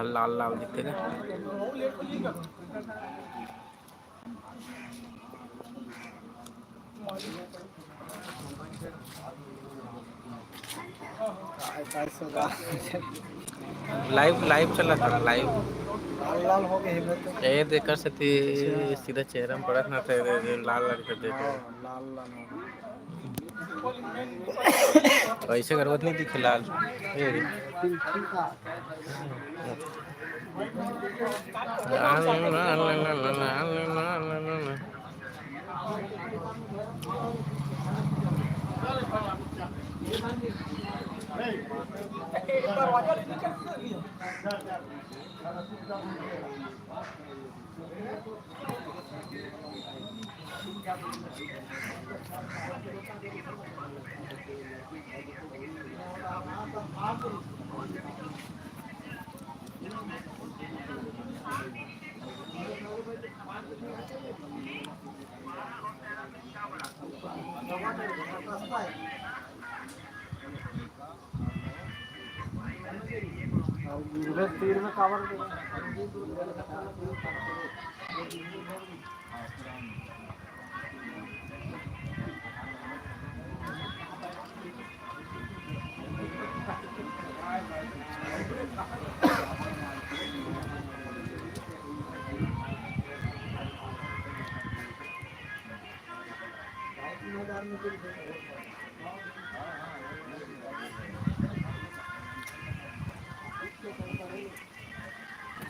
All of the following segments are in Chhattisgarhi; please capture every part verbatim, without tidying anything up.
लाल लाल दिखथे ना। Live, live चलत हे, live। लाल लाल हो गए हे तो। ए, देकर सेती अच्छा। सीधा चेहरा में पड़त ना, तो लाल लाल कर देथे। हाँ, लाल लाल हो गए। ऐसे करवत नहीं दिखे लाल। ए रे।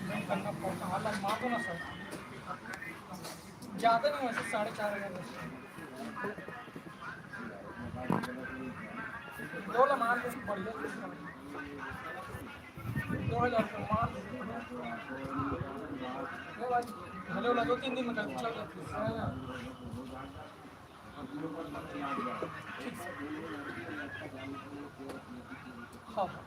नहीं करना पड़ता, हालत मार दो ना सर। ज़्यादा नहीं, वैसे साढ़े चार हज़ार बस। दो ला मार दो, बढ़िया। दो हज़ार का मार दो। ले भाई, भले वाला दो तीन दिन में कर चल जाती है। ठीक सर। हाँ, हाँ।